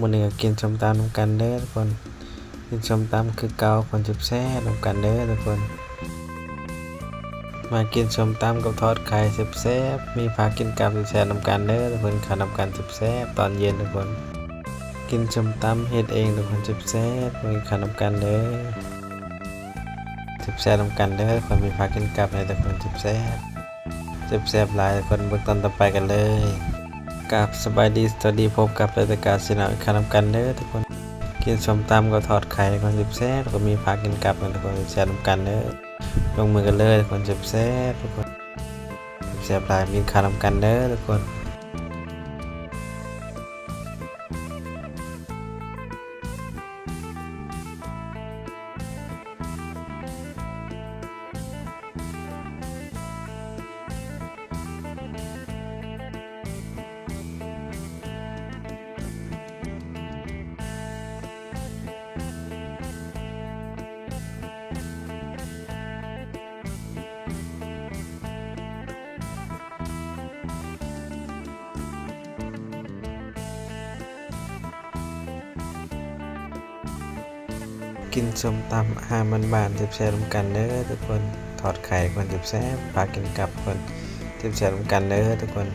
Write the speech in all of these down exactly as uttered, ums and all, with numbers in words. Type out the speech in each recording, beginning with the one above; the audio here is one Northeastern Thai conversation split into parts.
มื้อนี้ก็กินส้มตำนำกันเด้อทุกคน กินส้มตำคือเก่า คนแซ่บๆนำกันเด้อทุกคน มากินส้มตำกับทอดไข่แซ่บๆ มีผักกินกับแซ่บๆนำกันเด้อทุกคน ข้าวนำกันแซ่บๆ ตอนเย็นทุกคน กินส้มตำเฮ็ดเองทุกคน แซ่บๆ มากินข้าวนำกันเด้อ แซ่บๆนำกันเด้อทุกคน มีผักกินกับให้ทุกคน แซ่บๆ แซ่บๆหลายทุกคน เบิ่งตอนต่อไปกันเลย ครับ สบายดี สวัสดี พบกับรายการซีนาวอีกครั้งนำกันเด้อทุกคน กินส้มตำกับทอดไข่ทุกคน แซ่บๆ แล้วก็มีผักกินกับนะทุกคน แซ่บๆนำกันเด้อ ลงมือกันเลยทุกคน แซ่บๆทุกคน แซ่บๆหลาย กินข้าวนำกันเด้อทุกคน กินส้มตำอาหารบ้านๆ แซ่บๆนำกันเด้อทุกคน ทอดไข่ทุกคน แซ่บๆ ผักกินกับทุกคน แซ่บๆนำกันเด้อทุกคน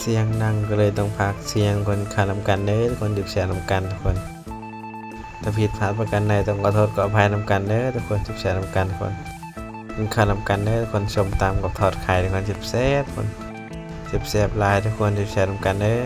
เสียงดังก็เลยต้องพากย์เสียง คนข้าวนำกันเด้อทุกคน แซ่บๆนำกันทุกคน ถ้าผิดพลาดประการใดต้องขอโทษขออภัยนำกันเด้อทุกคน แซ่บๆนำกันทุกคน กินข้าวนำกันเด้อทุกคน ส้มตำกับทอดไข่ทุกคน แซ่บๆทุกคน แซ่บๆหลายทุกคน แซ่บๆนำกันเด้อ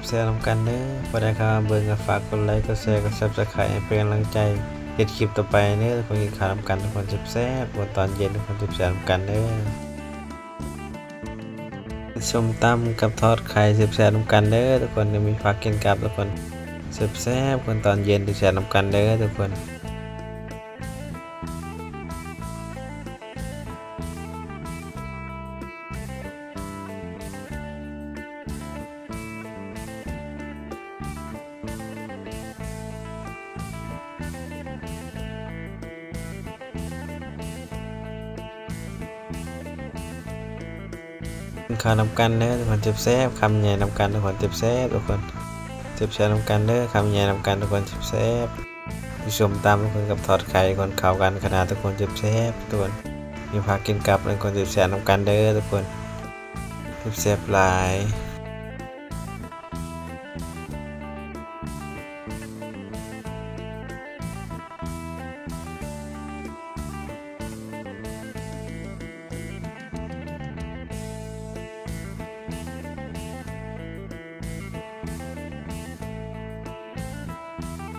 แซ่บๆนำกันเด้อ ผู้ใดเข้ามาเบิ่งก็ฝากกดไลค์ กดแชร์ กด Subscribe ให้เป็นกำลังใจเฮ็ดคลิปต่อไปเด้อ ทุกคน กินข้าวนำกันทุกคน แซ่บๆ ทุกคน ตอนเย็นทุกคน แซ่บๆนำกันเด้อ ส้มตำกับทอดไข่ แซ่บๆนำกันเด้อทุกคน ยังมีผักกินกับทุกคน แซ่บๆ คน ตอนเย็น แซ่บๆนำกันเด้อทุกคน กินข้าวนำกันเด้อทุกคน แซ่บๆ คำใหญ่นำกันทุกคน แซ่บๆ ทุกคน แซ่บๆนำกันเด้อ คำใหญ่นำกันทุกคน แซ่บๆ มีส้มตำทุกคน กับทอดไข่ทุกคน เข้ากันขนาดทุกคน แซ่บๆ ทุกคน มีผักกินกับทุกคน แซ่บๆนำกันเด้อทุกคน แซ่บๆหลาย กิ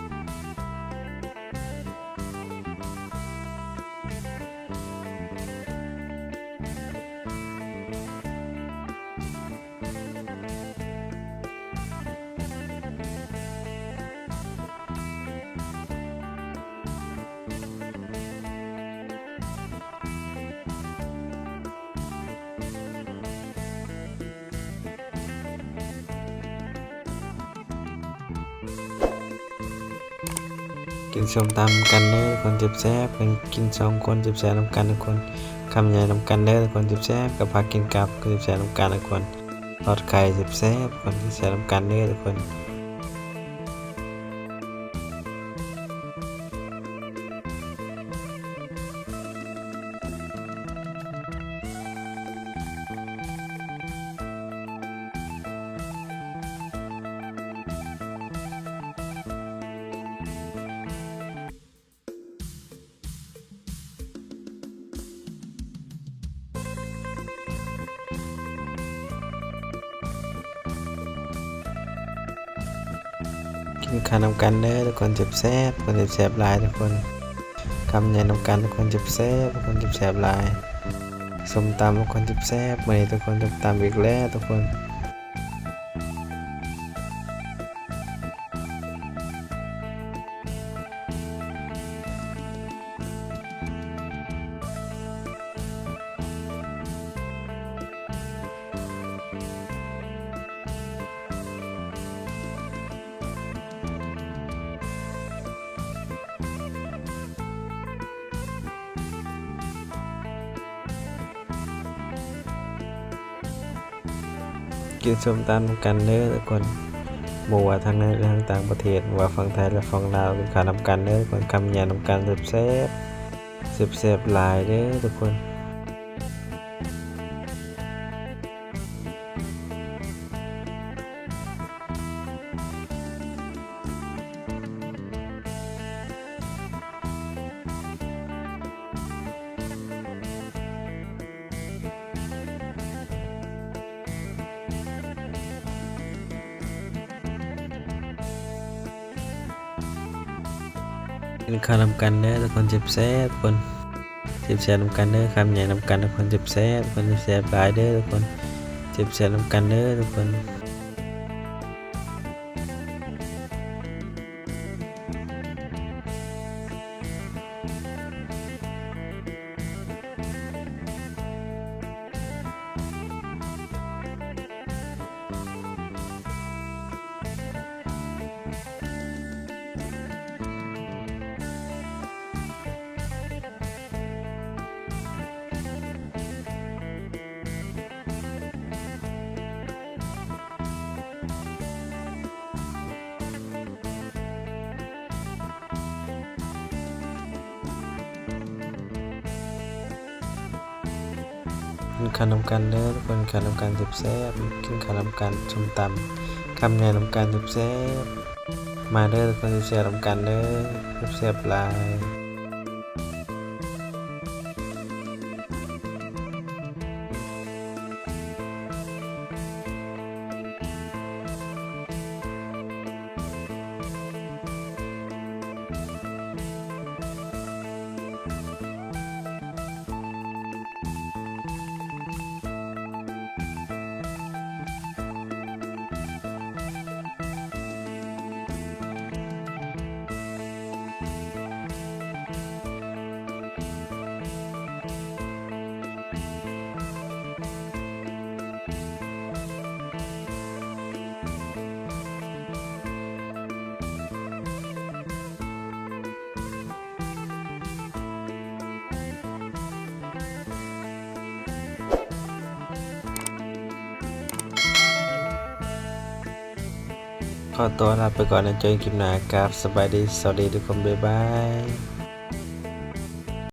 กินส้มตำกันเด้อทุกคนแซ่บๆ กันกินสองคนแซ่บๆ นำกันทุกคน คำใหญ่นำกันเด้อทุกคนแซ่บๆ กับผักกินกับแซ่บๆ นำกันทุกคน ทอดไข่แซ่บๆ คนแซ่บๆ นำกันเด้อทุกคน กินข้าวนำกันเด้อทุกคนแซ่บๆ คนแซ่บๆ หลายทุกคน คำใหญ่นำกันทุกคนแซ่บๆ ทุกคนแซ่บๆ หลาย ส้มตำทุกคนแซ่บๆ มื้อนี้ทุกคนส้มตำอีกแล้วทุกคน กินส้มตำกันเด้อทุกคน บ่ว่าทางในและทางต่างประเทศ ว่าฝั่งไทยและฝั่งลาว กินข้าวนำกันเด้อทุกคน คำใหญ่นำกันแซ่บๆ แซ่บๆ หลายเด้อทุกคน กินข้าวนำกันเด้อทุกคนแซ่บๆ ทุกคนแซ่บๆ นำกันเด้อ คำใหญ่นำกันทุกคนแซ่บๆ ทุกคนแซ่บๆ หลายเด้อทุกคนแซ่บๆ นำกันเด้อทุกคน กินข้าวนำกันเด้อทุกคน ข้าวนำกันแซ่บๆ กินข้าวนำกันส้มตำ คำใหญ่นำกันแซ่บๆ มาเด้อทุกคนแซ่บๆ นำกันเด้อ แซ่บๆ หลาย ขอตัวลาไปก่อนนะ เจอกันคลิปหน้าครับ สบายดี สวัสดีทุกคน บ๊ายบาย